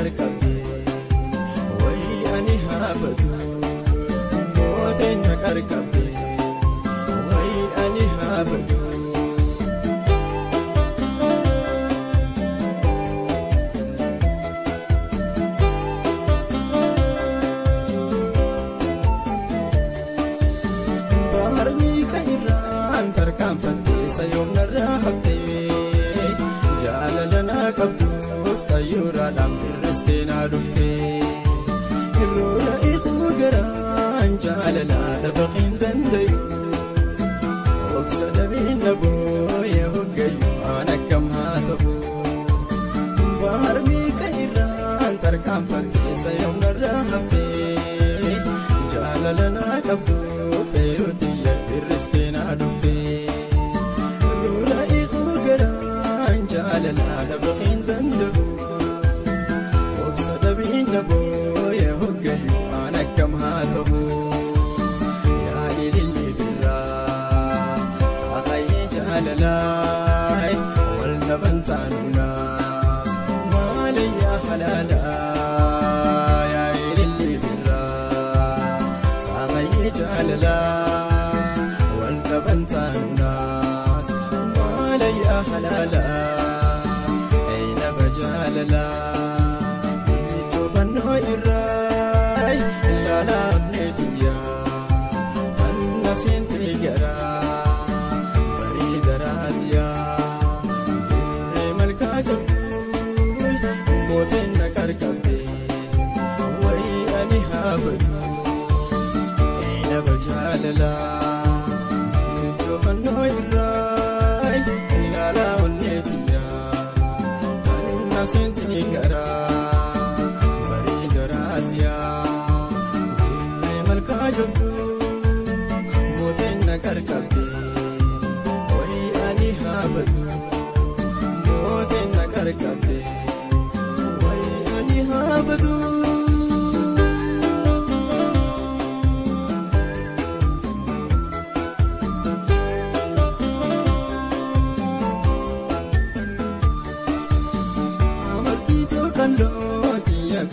qarqabde wayi ani haabatu mooteen na qarqabde wayi ani haabatu. Sayoomnarraa haftee jaalala naa qabduuf xayyooraadhaan birristee naa dhuftee irroora ituu garaan jaalalaa dhabaqeen dandayu obsa dhabeen na booya hoggayu aan akkam haa ta'u baar meeqa irraan tarkaanfattee sayoomnarraa haftee jaalala naa qabduuf eerootiyya birristee naa dhuftee. Jaalala dhabaqeen danda'u obsa dhabeen na booya hoggayu aan akkam haa ta'u yaa ilillee birraa saaqayyee jaalalaa wal dhaban taanuunaas maalayyaa halaalaa yaa ilillee birraa saaqayyee jaalalaa wal dhaban taanuunaas maalayyaa halaalaa. Bilchoo irraa ilaalaa onneetiyyaa tanna seentee garaa bareeda raasiyaa dirree malkaa jabduu mooteen na qarqabde wayi ani haabatu eenaba jaalalaa bilchoo fannoo irraa ilaalaa onneetiyyaa. Seentee garaa bareeda raasiyaa dirree malkaa jabduu mooteen na qarqabde wayi ani haabatu mooteen na qarqabde wayi ani haabatu.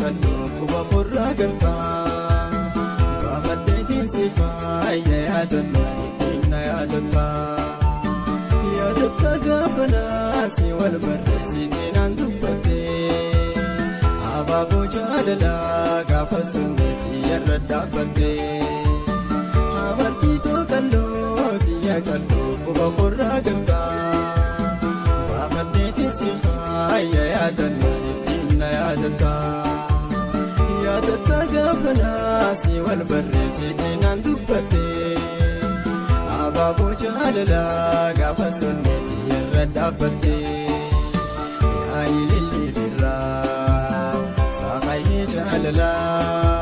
Kalloo quba qorraa galtaa baafadheetiin si faaya yaadannoo ittiin na yaadataa yaadataa gaafa naasii wal barreessitii naan dubbattee abaaboo jaalalaa gaafa sunnee siyyarra dhaabbattee amartiitoo kalloo xiyya kalloo quba qorraa galtaa baafadheetiin si faaya yaadannoo ittiin na yaadataa. Yaadataa gaafa naasii wal barreessitii naan dubbattee abaaboo jaalalaa gaafa sunnee siyyarra dhaabbattee yaa ilillee birraa saaqayyee jaalalaa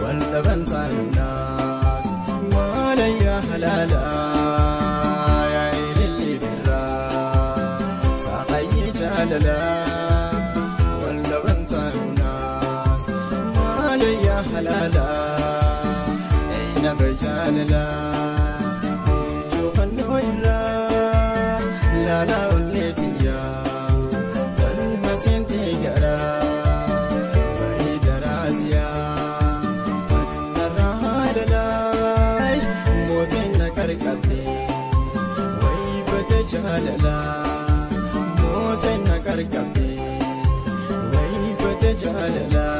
wal dhaban taanuunaas maalayyaa halaalaa yaa ilillee birraa saaqayyee jaalalaa. Halaalaa eenaba jaalalaa bilchoo fannoo irraa laalaa onneetiyyaa tanuma seentee garaa bareeda raasiyaa tannarraa haalalaa mooteen na qarqabde wayi bada jaalalaa mooteen na qarqabde wayi bada jaalalaa.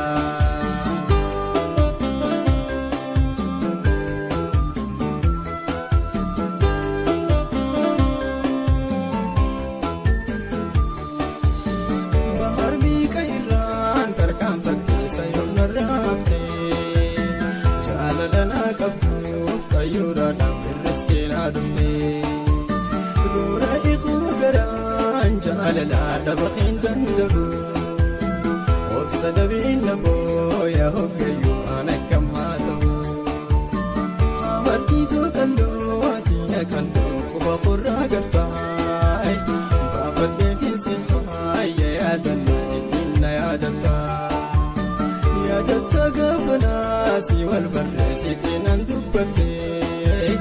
Jaalalaa dhabaqeen danda'u obsa dhabeen na booya hoggayu aan akkam haa ta'u amartiitoo kalloo atiina kalloo quba qorraa galtaa baafadheetiin si faaya yaadannoo ittiin na yaadataa yaadataa gaafa naasii wal barreessitii naan dubbattee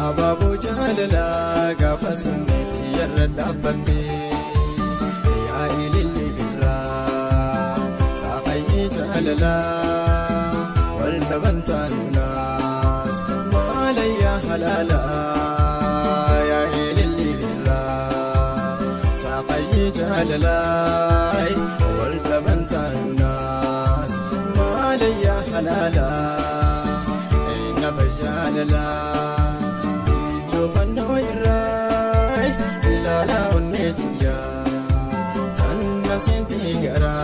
abaaboo jaalalaa gaafa sunnee siyyarra dhaabbattee. Yaa ilillee birraa. jaalala wal taphantanuunaas maalayyaa halaala yaa eelilliirraa saaqayyee jaalala wal taphantanuunaas maalayyaa halaala eenaba jaalala biijoofannoo irraa ilaalaa onneetiyyaa tanna seentii garaa.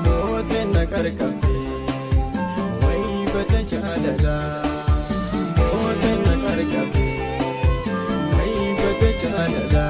Mootiin na qarqabdee waybata jaalala mootiin na qarqabdee waybata jaalala.